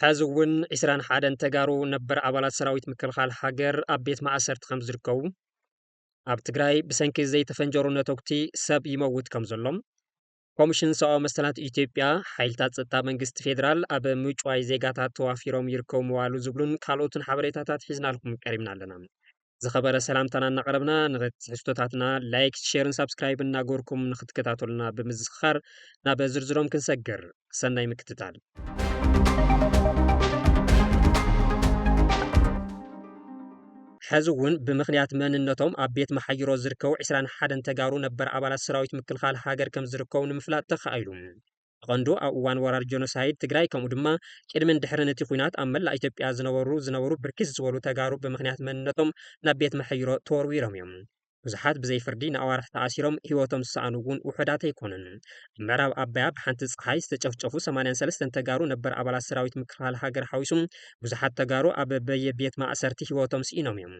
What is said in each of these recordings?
ሕዚ እውን ዕስራን ሓደን ተጋሩ ነበር ኣባላት ሰራዊት ምክልኻል ሃገር ኣብ ቤት ማእሰርቲ ከም ዝርከቡ፣ ኣብ ትግራይ ብሰንኪ ዘይተፈንጀሩ ነተጉቲ ሰብ ይመውት ከም ዘሎም፣ ኮሚሽን ሰብኣዊ መሰላት ኢትዮጵያ፣ ሓይልታት ጸጥታ መንግስቲ ፌዴራል ኣብ ምጭዋይ ዜጋታት ተዋፊሮም ይርከቡ ምባሉ ዝብሉን ካልኦትን ሓበሬታታት ሒዝናልኩም ቀሪብና ኣለና። ዝኸበረ ሰላምታና እናቐረብና፣ ንትሕዝቶታትና ላይክ፣ ሼርን ሳብስክራይብ እናገርኩም ንክትከታተሉና ብምዝኽኻር፣ ናብ ዝርዝሮም ክንሰግር። ሰናይ ምክትታል። ሕዚ እውን ብምኽንያት መንነቶም ኣብ ቤት መሓይሮ ዝርከቡ ዕስራን ሓደን ተጋሩ ነበር ኣባላት ሰራዊት ምክልኻል ሃገር ከም ዝርከቡ ንምፍላጥ ተኻኢሉ። ብቐንዱ ኣብ እዋን ወራር ጀኖሳይድ ትግራይ፣ ከምኡ ድማ ቅድምን ድሕርን እቲ ኲናት ኣብ መላእ ኢትዮጵያ ዝነበሩ፣ ዝነበሩ ብርክት ዝበሉ ተጋሩ ብምኽንያት መንነቶም ናብ ቤት መሐይሮ ተወርዊሮም እዮም። ብዙሓት ብዘይ ፍርዲ ንኣዋርሕ ተኣሲሮም ህይወቶም ዝሰኣኑ እውን ውሑዳት ኣይኮኑን። ኣብ ምዕራብ ኣባያ ብሓንቲ ፀሓይ ዝተጨፍጨፉ ሰማንያን ሰለስተን ተጋሩ ነበር ኣባላት ሰራዊት ምክልኻል ሃገር ሓዊሱ ብዙሓት ተጋሩ ኣብ በየቤት ማእሰርቲ ህይወቶም ስኢኖም እዮም።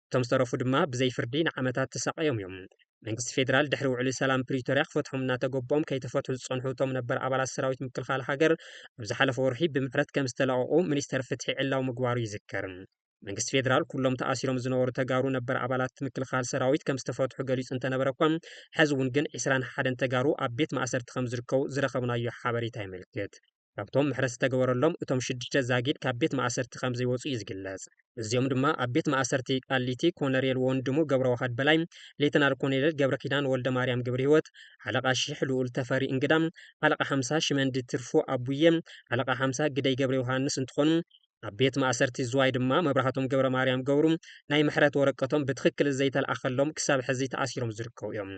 እቶም ዝተረፉ ድማ ብዘይ ፍርዲ ንዓመታት ተሳቐዮም እዮም። መንግስቲ ፌዴራል ድሕሪ ውዕሊ ሰላም ፕሪቶርያ ክፈትሖም እናተገቦም ከይተፈትሑ ዝጸንሑ እቶም ነበር ኣባላት ሰራዊት ምክልኻል ሃገር ኣብ ዝሓለፈ ወርሒ ብምሕረት ከም ዝተለቐቑ ሚኒስተር ፍትሒ ዕላዊ ምግባሩ ይዝከር። መንግስቲ ፌዴራል ኩሎም ተኣሲሮም ዝነበሩ ተጋሩ ነበር ኣባላት ምክልኻል ሰራዊት ከም ዝተፈትሑ ገሊጹ እንተነበረ እኳ፣ ሕዚ እውን ግን ዕስራን ሓደን ተጋሩ ኣብ ቤት ማእሰርቲ ከም ዝርከቡ ዝረኸብናዮ ሓበሬታ የመልክት። ካብቶም ምሕረት ዝተገበረሎም እቶም ሽዱሽተ ዛጊድ ካብ ቤት ማእሰርቲ ከም ዘይወፁ እዩ ዝግለጽ። እዚኦም ድማ ኣብ ቤት ማእሰርቲ ቃሊቲ ኮነሬል ወንድሙ ገብረዋህድ በላይ፣ ሌተናል ኮነሬል ገብረኪዳን ወልደ ማርያም ገብረ ህይወት፣ ሓለቓ ሽሕ ልኡል ተፈሪ እንግዳ፣ ሓለቓ ሓምሳ ሽመንዲ ትርፉ ኣቡየ፣ ሓለቓ ሓምሳ ግደይ ገብረ ዮሃንስ እንትኾኑ፣ ኣብ ቤት ማእሰርቲ ዝዋይ ድማ መብራህቶም ገብረ ማርያም ገብሩ ናይ ምሕረት ወረቀቶም ብትኽክል ዘይተለኣኸሎም ክሳብ ሕዚ ተኣሲሮም ዝርከቡ እዮም።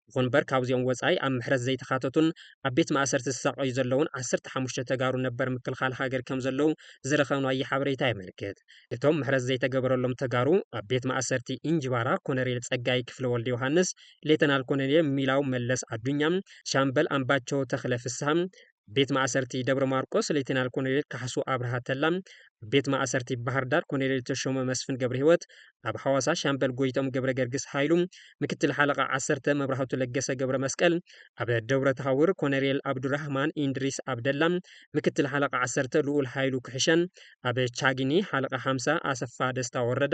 ይኹን እምበር ካብዚኦም ወጻኢ ኣብ ምሕረት ዘይተኻተቱን ኣብ ቤት ማእሰርቲ ዝሳቐዩ ዘለውን ዓሰርተ ሓሙሽተ ተጋሩ ነበር ምክልኻል ሃገር ከም ዘለዉ ዝረኸብናዮ ሓበሬታ የመልክት። እቶም ምሕረት ዘይተገበረሎም ተጋሩ ኣብ ቤት ማእሰርቲ ኢንጅባራ ኮነሬል ጸጋይ ክፍለ ወልደ ዮሃንስ፣ ሌተናል ኮነሬል ሚላው መለስ ኣዱኛ፣ ሻምበል ኣምባቸው ተኽለ ፍስሃ፣ ቤት ማእሰርቲ ደብረ ማርቆስ ሌተናል ኮሎኔል ካሕሱ ኣብርሃ ተላ፣ ቤት ማእሰርቲ ባህር ዳር ኮሎኔል ተሾመ መስፍን ገብረ ህይወት፣ ኣብ ሓዋሳ ሻምበል ጎይቶም ገብረ ገርግስ ሃይሉ፣ ምክትል ሓለቓ ዓሰርተ መብራህቱ ለገሰ ገብረ መስቀል፣ ኣብ ደብረ ታሃውር ኮሎኔል ኣብዱራህማን ኢንድሪስ ኣብደላ፣ ምክትል ሓለቓ ዓሰርተ ልኡል ሃይሉ ክሕሸን፣ ኣብ ቻግኒ ሓለቓ ሓምሳ ኣሰፋ ደስታ ወረደ፣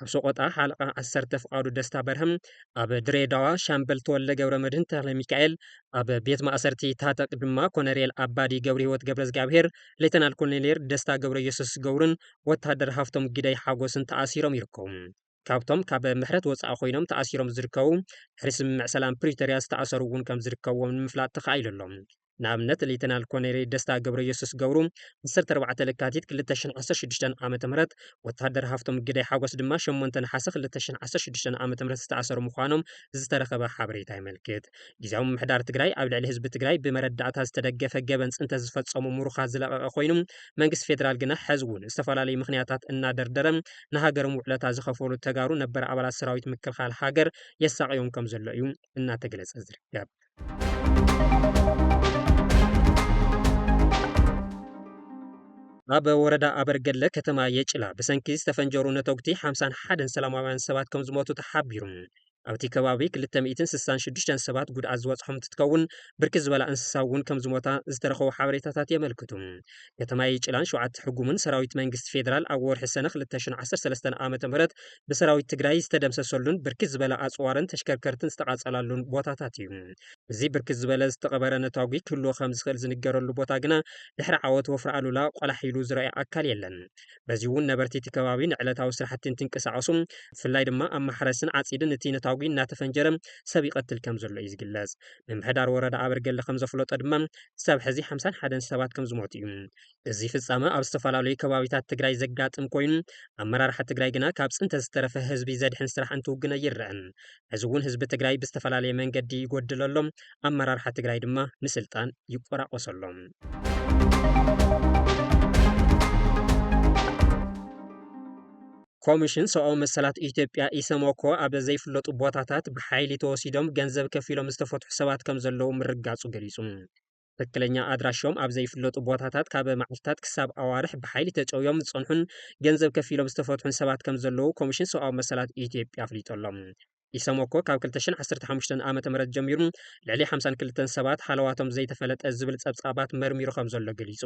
ኣብ ሰቆጣ ሓለቓ ዓሰርተ ፍቓዱ ደስታ በርሀም፣ ኣብ ድሬዳዋ ሻምበል ተወልደ ገብረ መድህን ተኽለ ሚካኤል፣ ኣብ ቤት ማእሰርቲ ታጠቅ ድማ ኮነሬል ኣባዲ ገብረህይወት ገብረዝጋብሄር፣ ሌተናል ኮሎኔል ደስታ ገብረየሱስ ገብሩን ወታደር ሃፍቶም ግደይ ሓጎስን ተኣሲሮም ይርከቡ። ካብቶም ካብ ምሕረት ወፃኢ ኮይኖም ተኣሲሮም ዝርከቡ፣ ድሕሪ ስምምዕ ሰላም ፕሪቶርያ ዝተኣሰሩ እውን ከም ዝርከብዎም ንምፍላጥ ተኻኢሉ ኣሎ። ንኣብነት፣ ሌተናል ኮሎኔል ደስታ ገብረየሱስ ገብሩ፣ ዓሰርተ ኣርባዕተ ለካቲት ክልተ ሽሕን ዓሰርተ ሽዱሽተን ዓመተ ምህረት፣ ወታደር ሃፍቶም ግደይ ሓጎስ ድማ ሸሞንተ ነሓሰ ክልተ ሽሕን ዓሰርተ ሽዱሽተን ዓመተ ምህረት ዝተኣሰሩ ምዃኖም ዝተረኸበ ሓበሬታ የመልክት። ግዝያዊ ምምሕዳር ትግራይ ኣብ ልዕሊ ህዝቢ ትግራይ ብመረዳእታ ዝተደገፈ ገበን ጽንተት ዝፈጸሙ ምሩኻት ዝለቐቐ ኮይኑ፣ መንግስቲ ፌደራል ግና ሕዚ እውን ዝተፈላለዩ ምኽንያታት እናደርደረ ንሃገሮም ውዕለታ ዝኸፈሉ ተጋሩ ነበር ኣባላት ሰራዊት ምክልኻል ሃገር የሳቕዮም ከም ዘሎ እዩ እናተገለጸ ዝርከብ። ኣብ ወረዳ ኣበርገለ ከተማ የጭላ ብሰንኪ ዝተፈንጀሩ ነተጉቲ ሓምሳን ሓደን ሰላማውያን ሰባት ከም ዝሞቱ ተሓቢሩ። ኣብቲ ከባቢ ክልተ ሚእትን ስሳን ሽዱሽተን ሰባት ጉድኣት ዝበፅሖም እንትትከውን፣ ብርክት ዝበላ እንስሳ እውን ከም ዝሞታ ዝተረኸቡ ሓበሬታታት የመልክቱ። ከተማ የጭላን ሸውዓተ ሕጉምን ሰራዊት መንግስቲ ፌደራል ኣብ ወርሒ ሰነ ክልተ ሽሕን ዓሰርተ ሰለስተን ዓመተ ምህረት ብሰራዊት ትግራይ ዝተደምሰሰሉን ብርክት ዝበላ ኣፅዋርን ተሽከርከርትን ዝተቓፀላሉን ቦታታት እዩ። እዚ ብርክት ዝበለ ዝተቐበረ ነታጒ ክህልዎ ከም ዝኽእል ዝንገረሉ ቦታ ግና፣ ድሕሪ ዓወት ወፍሪ ኣሉላ ቆላሕ ኢሉ ዝረኣየ ኣካል የለን። በዚ እውን ነበርቲ እቲ ከባቢ ንዕለታዊ ስራሕቲ እንትንቀሳቐሱ፣ ብፍላይ ድማ ኣብ ማሕረስን ዓፂድን እቲ ነታጒ እናተፈንጀረ ሰብ ይቐትል ከም ዘሎ እዩ ዝግለጽ። ምምሕዳር ወረዳ ኣበርገለ ከም ዘፍለጦ ድማ፣ ክሳብ ሕዚ ሓምሳን ሓደን ሰባት ከም ዝሞቱ እዩ። እዚ ፍጻመ ኣብ ዝተፈላለዩ ከባቢታት ትግራይ ዘጋጥም ኮይኑ፣ ኣመራርሓ ትግራይ ግና ካብ ጽንተት ዝተረፈ ህዝቢ ዘድሕን ስራሕ እንትውግን ኣይረኣን። ሕዚ እውን ህዝቢ ትግራይ ብዝተፈላለየ መንገዲ ይጎድል ኣሎ፣ ኣመራርሓ ትግራይ ድማ ንስልጣን ይቆራቆስ ኣሎ። ኮሚሽን ሰብኣዊ መሰላት ኢትዮጵያ፣ ኢሰመኮ፣ ኣብ ዘይፍለጡ ቦታታት ብሓይሊ ተወሲዶም ገንዘብ ከፊሎም ዝተፈትሑ ሰባት ከም ዘለዉ ምርጋጹ ገሊጹ። ትክክለኛ ኣድራሾም ኣብ ዘይፍለጡ ቦታታት ካብ መዓልታት ክሳብ ኣዋርሕ ብሓይሊ ተጨውዮም ዝጸንሑን ገንዘብ ከፊሎም ዝተፈትሑን ሰባት ከም ዘለዉ ኮሚሽን ሰብኣዊ መሰላት ኢትዮጵያ ኣፍሊጡ ኣሎ። ኢሰመኮ ካብ ክልተ ሽሕን ዓሰርተ ሓሙሽተን ዓመተ ምህረት ጀሚሩ ልዕሊ ሓምሳን ክልተን ሰባት ሃለዋቶም ዘይተፈለጠ ዝብል ጸብጻባት መርሚሩ ከም ዘሎ ገሊጹ።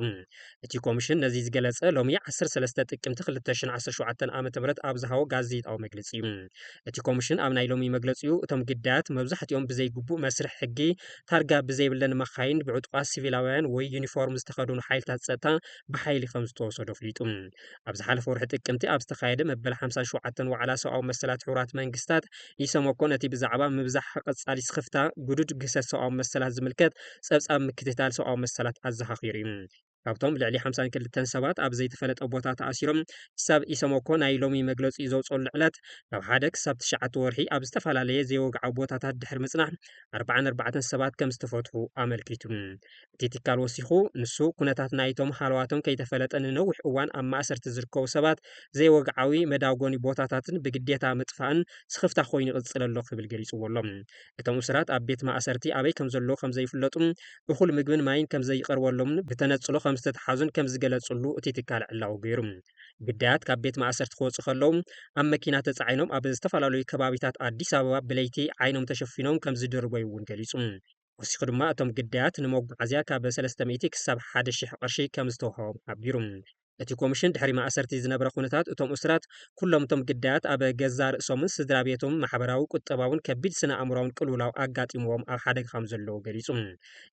እቲ ኮሚሽን ነዚ ዝገለጸ ሎሚ ዓሰርተ ሰለስተ ጥቅምቲ ክልተ ሽሕን ዓሰርተ ሸውዓተን ዓመተ ምህረት ኣብ ዝሃቦ ጋዜጣዊ መግለጺ እዩ። እቲ ኮሚሽን ኣብ ናይ ሎሚ መግለጺኡ እቶም ግዳያት መብዛሕትኦም ብዘይግቡእ መስርሕ ሕጊ ታርጋ ብዘይብለን መኻይን ብዕጡቓት ሲቪላውያን ወይ ዩኒፎርም ዝተኸደኑ ሓይልታት ጸጥታ ብሓይሊ ከም ዝተወሰዱ ኣፍሊጡ። ኣብ ዝሓለፈ ወርሒ ጥቅምቲ ኣብ ዝተኻየደ መበል ሓምሳን ሸውዓተን ዋዕላ ሰብኣዊ መሰላት ሕቡራት መንግስታት ኢሰመኮ ነቲ ብዛዕባ ምብዛሕ ቀጻሊ ስኽፍታ ግዱድ ግህሰት ሰብኣዊ መሰላት ዝምልከት ጸብጻብ ምክትታል ሰብኣዊ መሰላት ኣዘኻኺሩ እዩ። ካብቶም ልዕሊ ሓምሳን ክልተን ሰባት ኣብ ዘይተፈለጠ ቦታ ተኣሲሮም ክሳብ ኢሰመኮ ናይ ሎሚ መግለጺ ዘውፅሉ ዕለት ካብ ሓደ ክሳብ ትሽዓተ ወርሒ ኣብ ዝተፈላለየ ዘይወግዓዊ ቦታታት ድሕሪ ምጽናሕ ኣርባዓን ኣርባዕተን ሰባት ከም ዝተፈትሑ ኣመልኪቱ። እቲ ትካል ወሲኹ፣ ንሱ ኩነታት ናይቶም ሃለዋቶም ከይተፈለጠ ንነዊሕ እዋን ኣብ ማእሰርቲ ዝርከቡ ሰባት ዘይወግዓዊ መዳጎኒ ቦታታትን ብግዴታ ምጥፋእን ስኽፍታ ኮይኑ ይቕጽል ኣሎ ክብል ገሊጽዎ ኣሎ። እቶም እሱራት ኣብ ቤት ማእሰርቲ ኣበይ ከም ዘለዉ ከም ዘይፍለጡ፣ እኹል ምግብን ማይን ከም ዘይቐርበሎምን ብተነጽሎ ከም ዝተተሓዙን ከም ዝገለጽሉ እቲ ትካል ዕላዊ ገይሩ። ግዳያት ካብ ቤት ማእሰርቲ ክወጹ ከለዉ ኣብ መኪና ተጻዒኖም ኣብ ዝተፈላለዩ ከባቢታት ኣዲስ ኣበባ ብለይቲ ዓይኖም ተሸፊኖም ከም ዝድርበዩ እውን ገሊጹ። ወሲኹ ድማ እቶም ግዳያት ንመጓዓዝያ ካብ ሰለስተ ሚእቲ ክሳብ ሓደ ሺሕ ቅርሺ ከም ዝተውሃቦም ሓቢሩ። እቲ ኮሚሽን ድሕሪ ማእሰርቲ ዝነበረ ኩነታት እቶም እሱራት ኩሎም እቶም ግዳያት ኣብ ገዛ ርእሶምን ስድራ ቤቶም ማሕበራዊ፣ ቁጠባውን ከቢድ ስነ ኣእምሮኣውን ቅልውላው ኣጋጢምዎም ኣብ ሓደጋ ከም ዘለዉ ገሊጹ።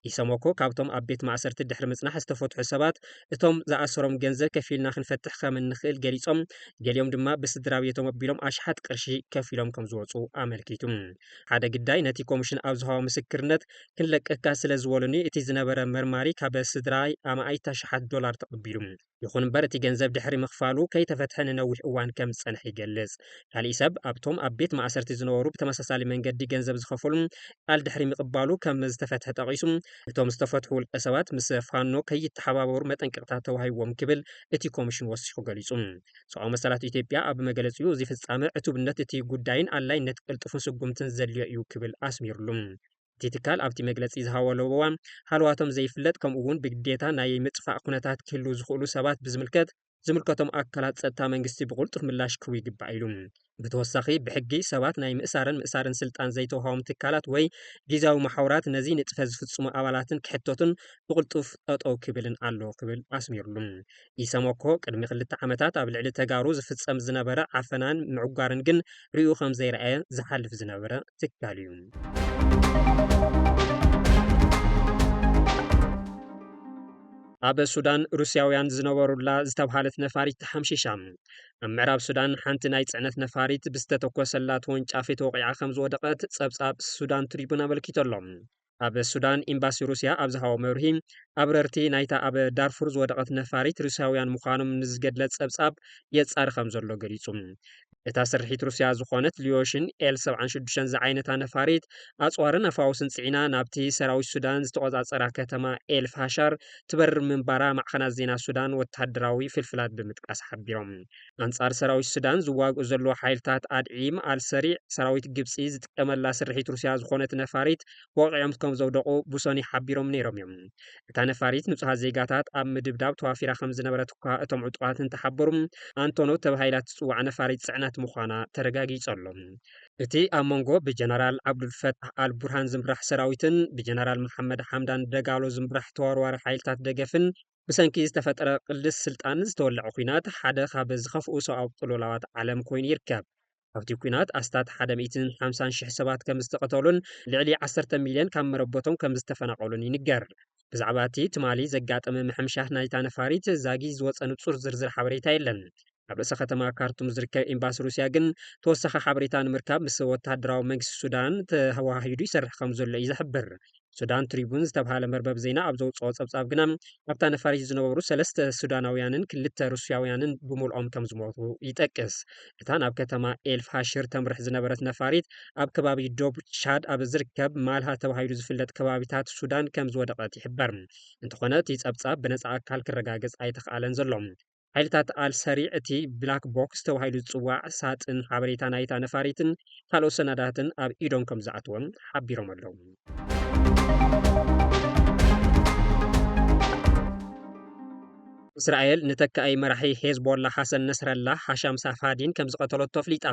ኢሰመኮ ካብቶም ኣብ ቤት ማእሰርቲ ድሕሪ ምጽናሕ ዝተፈትሑ ሰባት እቶም ዝኣሰሮም ገንዘብ ከፊልና ክንፈትሕ ከም እንኽእል ገሊጾም፣ ገሊኦም ድማ ብስድራ ቤቶም ኣቢሎም ኣሽሓት ቅርሺ ከፊሎም ከም ዝወጹ ኣመልኪቱ። ሓደ ግዳይ ነቲ ኮሚሽን ኣብ ዝሃቦ ምስክርነት ክንለቀካ ስለ ዝበሉኒ እቲ ዝነበረ መርማሪ ካብ ስድራይ ኣማኢት ኣሽሓት ዶላር ተቐቢሉ። ይኹን እምበር እቲ ገንዘብ ድሕሪ ምኽፋሉ ከይተፈትሐ ንነዊሕ እዋን ከም ዝጸንሐ ይገልጽ። ካሊእ ሰብ ኣብቶም ኣብ ቤት ማእሰርቲ ዝነበሩ ብተመሳሳሊ መንገዲ ገንዘብ ዝኸፈሉ ቃል ድሕሪ ምቕባሉ ከም ዝተፈትሐ ጠቒሱ፣ እቶም ዝተፈትሑ ውልቀ ሰባት ምስ ፋኖ ከይተሓባበሩ መጠንቀቕታ ተዋሂብዎም ክብል እቲ ኮሚሽን ወሲኹ ገሊጹ። ሰብኣዊ መሰላት ኢትዮጵያ ኣብ መግለጺኡ እዚ ፍጻመ ዕቱብነት እቲ ጉዳይን ኣድላይነት ቅልጡፍን ስጉምትን ዘድልዮ እዩ ክብል ኣስሚሩሉ። እቲ ትካል ኣብቲ መግለጺ ዝሃቦ ለበዋ ሃለዋቶም ዘይፍለጥ ከምኡ እውን ብግዴታ ናይ ምጥፋእ ኩነታት ክህልዉ ዝኽእሉ ሰባት ብዝምልከት ዝምልከቶም ኣካላት ጸጥታ መንግስቲ ብቕልጡፍ ምላሽ ክህቡ ይግባእ ኢሉ። ብተወሳኺ ብሕጊ ሰባት ናይ ምእሳርን ምእሳርን ስልጣን ዘይተዋሃቦም ትካላት ወይ ግዝያዊ መሓውራት ነዚ ንጥፈት ዝፍጽሙ ኣባላትን ክሕተቱን ብቕልጡፍ ጠጠው ክብልን ኣሎ ክብል ኣስሚሩሉ። ኢሰመኮ ቅድሚ ክልተ ዓመታት ኣብ ልዕሊ ተጋሩ ዝፍጸም ዝነበረ ዓፈናን ምዕጓርን ግን ርእዩ ከም ዘይረኣየ ዝሓልፍ ዝነበረ ትካል እዩ። ኣብ ሱዳን ሩስያውያን ዝነበሩላ ዝተብሃለት ነፋሪት ተሓምሺሻ። ኣብ ምዕራብ ሱዳን ሓንቲ ናይ ጽዕነት ነፋሪት ብዝተተኮሰላ ተወንጫፊ ተወቒዓ ከም ዝወደቐት ጸብጻብ ሱዳን ትሪቡን ኣመልኪቱ ኣሎ። ኣብ ሱዳን ኤምባሲ ሩስያ ኣብ ዝሃቦ መብርሂ፣ ኣብረርቲ ናይታ ኣብ ዳርፉር ዝወደቐት ነፋሪት ሩስያውያን ምዃኖም ንዝገድለ ጸብጻብ የጻሪ ከም ዘሎ ገሊጹ። እታ ስርሒት ሩስያ ዝኾነት ሊዮሽን ኤል ሰብዓን ሽዱሽተን ዝዓይነታ ነፋሪት ኣጽዋርን ኣፋውስን ጽዒና ናብቲ ሰራዊት ሱዳን ዝተቖጻጸራ ከተማ ኤል ፋሻር ትበርር ምንባራ ማዕኸናት ዜና ሱዳን ወተሃደራዊ ፍልፍላት ብምጥቃስ ሓቢሮም። ኣንጻር ሰራዊት ሱዳን ዝዋግኡ ዘለዉ ሓይልታት ኣድዒም ኣልሰሪዕ ሰራዊት ግብጺ ዝጥቀመላ ስርሒት ሩስያ ዝኾነት ነፋሪት ወቒዖም ከም ዘውደቑ ብሶኒ ሓቢሮም ነይሮም እዮም። እታ ነፋሪት ንጹሃት ዜጋታት ኣብ ምድብዳብ ተዋፊራ ከም ዝነበረት እኳ እቶም ዕጡቓት እንተሓበሩ፣ ኣንቶኖቭ ተባሂላ ትጽዋዕ ነፋሪት ጽዕነት ምዃና ተረጋጊጹ ኣሎ። እቲ ኣብ መንጎ ብጀነራል ዓብዱልፈታሕ ኣል ቡርሃን ዝምራሕ ሰራዊትን ብጀነራል መሓመድ ሓምዳን ደጋሎ ዝምራሕ ተወርዋሪ ሓይልታት ደገፍን ብሰንኪ ዝተፈጠረ ቅልስ ስልጣን ዝተወለዐ ኲናት ሓደ ካብ ዝኸፍኡ ሰብኣዊ ቅልውላዋት ዓለም ኮይኑ ይርከብ። ኣብቲ ኲናት ኣስታት ሓደ ሚእትን ሓምሳን ሽሕ ሰባት ከም ዝተቐተሉን ልዕሊ ዓሰርተ ሚልዮን ካብ መረበቶም ከም ዝተፈናቐሉን ይንገር። ብዛዕባ እቲ ትማሊ ዘጋጠመ ምሕምሻሽ ናይታ ነፋሪት ዛጊ ዝወጸ ንጹር ዝርዝር ሓበሬታ የለን። ኣብ ርእሰ ከተማ ካርቱም ዝርከብ ኤምባሲ ሩስያ ግን ተወሳኺ ሓበሬታ ንምርካብ ምስ ወተሃደራዊ መንግስቲ ሱዳን ተዋሂዱ ይሰርሕ ከም ዘሎ እዩ ዝሕብር። ሱዳን ትሪቡን ዝተብሃለ መርበብ ዜና ኣብ ዘውጽኦ ጸብጻብ ግና ኣብታ ነፋሪት ዝነበሩ ሰለስተ ሱዳናውያንን ክልተ ሩስያውያንን ብምልኦም ከም ዝሞቱ ይጠቅስ። እታ ናብ ከተማ ኤል ፋሽር ተምርሕ ዝነበረት ነፋሪት ኣብ ከባቢ ዶብ ቻድ ኣብ ዝርከብ ማልሃ ተባሂሉ ዝፍለጥ ከባቢታት ሱዳን ከም ዝወደቐት ይሕበር። እንተኾነ እቲ ጸብጻብ ብነጻ ኣካል ክረጋገጽ ኣይተኽኣለን ዘሎ። ሓይልታት ኣልሰሪዕ እቲ ብላክ ቦክስ ተባሂሉ ዝጽዋዕ ሳጥን ሓበሬታ ናይታ ነፋሪትን ካልኦት ሰነዳትን ኣብ ኢዶም ከም ዝኣትዎም ሓቢሮም ኣለዉ። እስራኤል ንተካኢ መራሒ ሄዝቦላ ሓሰን ነስረላ ሓሻም ሳፋዲን ከም ዝቐተለቶ ኣፍሊጣ።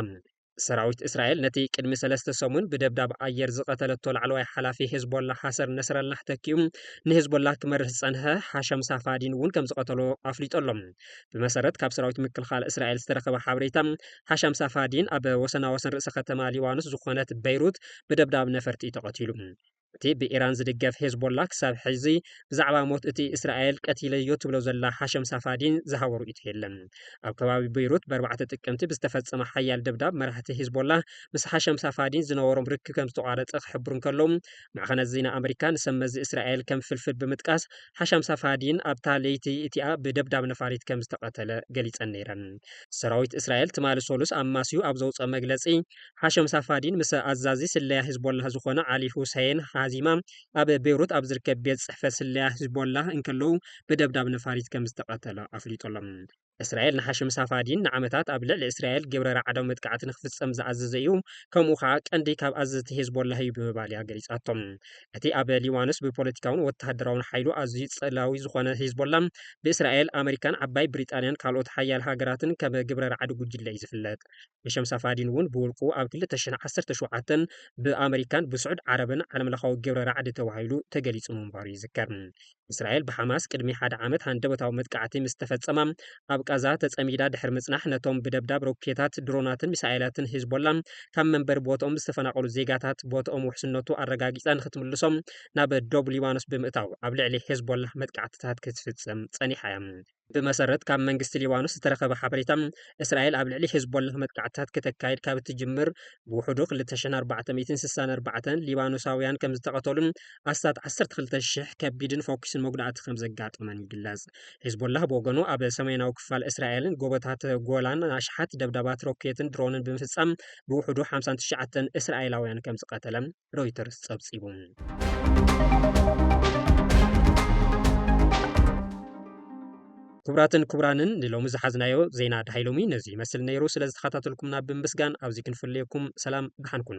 ሰራዊት እስራኤል ነቲ ቅድሚ ሰለስተ ሰሙን ብደብዳብ ኣየር ዝቐተለቶ ላዕለዋይ ሓላፊ ሄዝቦላ ሓሰን ነስረላህ ተኪኡ ንሄዝቦላ ክመርህ ዝጸንሐ ሓሸም ሳፋዲን እውን ከም ዝቐተሎ ኣፍሊጡ ኣሎ። ብመሰረት ካብ ሰራዊት ምክልኻል እስራኤል ዝተረኸበ ሓበሬታ፣ ሓሸም ሳፋዲን ኣብ ወሰናወሰን ርእሰ ከተማ ሊባኖስ ዝኾነት በይሩት ብደብዳብ ነፈርቲ እዩ ተቐቲሉ። እቲ ብኢራን ዝድገፍ ሄዝቦላ ክሳብ ሕዚ ብዛዕባ ሞት እቲ እስራኤል ቀቲለዮ ትብሎ ዘላ ሓሸም ሳፋዲን ዝሃቦ ርእይቶ የለን። ኣብ ከባቢ በይሩት ብኣርባዕተ ጥቅምቲ ብዝተፈጸመ ሓያል ደብዳብ መራሕቲ ሄዝቦላ ምስ ሓሸም ሳፋዲን ዝነበሮም ርክብ ከም ዝተቋረጸ ክሕብሩ እንከለዉ፣ ማዕኸናት ዜና ኣመሪካ ንሰብ መዚ እስራኤል ከም ፍልፍል ብምጥቃስ ሓሸም ሳፋዲን ኣብታ ለይቲ እቲኣ ብደብዳብ ነፋሪት ከም ዝተቐተለ ገሊጸን ነይረን። ሰራዊት እስራኤል ትማሊ ሰሉስ ኣማስዩ ኣብ ዘውፅኦ መግለፂ፣ ሓሸም ሳፋዲን ምስ ኣዛዚ ስለያ ሂዝቦላህ ዝኾነ ዓሊ ሁሰይን ሃዚማ ኣብ ቤይሩት ኣብ ዝርከብ ቤት ፅሕፈት ስለያ ሂዝቦላህ እንከለዉ ብደብዳብ ነፋሪት ከም ዝተቐተለ ኣፍሊጡ ኣሎ። እስራኤል ንሓሽም ሳፋዲን ንዓመታት ኣብ ልዕሊ እስራኤል ግብረ ራዕዳዊ መጥቃዕቲ ንክፍጸም ዝኣዘዘ እዩ፣ ከምኡ ኸዓ ቀንዲ ካብ ኣዘዝቲ ሄዝቦላህ እዩ ብምባል እያ ገሊጻቶም። እቲ ኣብ ሊባኖስ ብፖለቲካውን ወተሃደራውን ሓይሉ ኣዝዩ ጸላዊ ዝኾነ ሄዝቦላ፣ ብእስራኤል፣ ኣመሪካን ዓባይ ብሪጣንያን ካልኦት ሓያል ሃገራትን ከም ግብረ ራዕዲ ጉጅለ እዩ ዝፍለጥ። ሓሸም ሳፋዲን እውን ብውልቁ ኣብ ክልተ ሽሕን ዓሰርተ ሸውዓተን ብኣመሪካን ብስዑድ ዓረብን ዓለምለኻዊ ግብረ ራዕዲ ተባሂሉ ተገሊጹ ምንባሩ ይዝከር። እስራኤል ብሓማስ ቅድሚ ሓደ ዓመት ሃንደበታዊ መጥቃዕቲ ምስ ተፈጸማ፣ ኣብ ቃዛ ተጸሚዳ ድሕሪ ምጽናሕ፣ ነቶም ብደብዳብ ሮኬታት፣ ድሮናትን ሚሳኤላትን ሂዝቦላ ካብ መንበሪ ቦትኦም ዝተፈናቐሉ ዜጋታት ቦትኦም ውሕስነቱ ኣረጋጊጻ ንክትምልሶም ናብ ደቡብ ሊባኖስ ብምእታው ኣብ ልዕሊ ሄዝቦላ መጥቃዕትታት ክትፍጽም ጸኒሓ እያ። ብመሰረት ካብ መንግስቲ ሊባኖስ ዝተረኸበ ሓበሬታ፣ እስራኤል ኣብ ልዕሊ ሄዝቦላ መጥቃዕትታት ከተካይድ ካብ እትጅምር ብውሕዱ ክልተ ሽሕን ኣርባዕተ ሚእትን ስሳን ኣርባዕተን ሊባኖሳውያን ከም ዝተቐተሉን ኣስታት ዓሰርተ ክልተ ሽሕ ከቢድን ፈኲስን መጉዳእቲ ከም ዘጋጠመን ይግለጽ። ሄዝቦላህ ብወገኑ ኣብ ሰሜናዊ ክፋል እስራኤልን ጎቦታት ጎላን ኣሽሓት ደብዳባት ሮኬትን ድሮንን ብምፍጻም ብውሕዱ ሓምሳን ትሽዓተን እስራኤላውያን ከም ዝቐተለ ሮይተርስ ጸብጺቡ። ክቡራትን ክቡራንን ንሎሚ ዝሓዝናዮ ዜና ዳሃይሎሚ ነዚ ይመስል ነይሩ። ስለ ዝተኸታተልኩምና ብምስጋን ኣብዚ ክንፍለየኩም ሰላም ደሓን ኩኑ።